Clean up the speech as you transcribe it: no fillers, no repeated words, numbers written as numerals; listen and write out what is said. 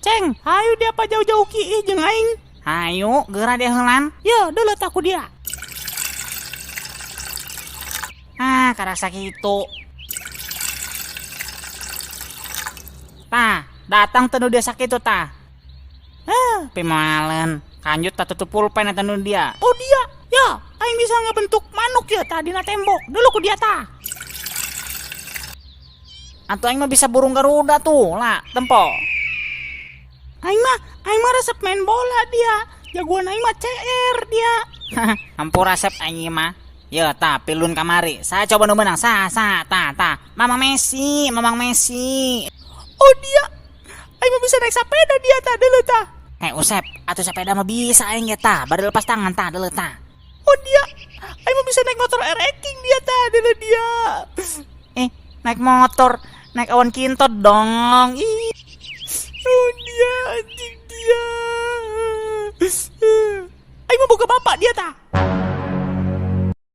Ceng, hayu dia apa jauh-jauh kiih jeung aing. Hayu, geura dia heulan. Yo, dulu ku dia. Ah, karasa kitu. Tah, datang teu nu dia sakitu tah. Ah, pimalen. Kanjut tak tutup pulpen eta nu dia. Oh dia, ya, aing bisa ngebentuk manuk ya tah dina tembok. Dulu ku dia tah. Atau aing mah bisa burung Garuda tuh, lah, tempo. Aing mah resep main bola dia. Jagoan aing mah CR dia. Hampura resep aing mah. Ya, tah, pilun kamari. Saya coba nu menang. Sa, sa, ta, ta. Mamang Messi, Mamang Messi. Oh dia, aing mah bisa naik sepeda dia tah dulu tah. Eh, Usep, atuh sepeda mah bisa aing ge tah. Bari lepas tangan tah, dulu tah. Oh dia, aing mah bisa naik motor RX King dia tah dulu dia. Eh, naik motor, naik awan kintot dong. Ih. Oh dia, anjing dia. Aing mah boga bapak dia tah.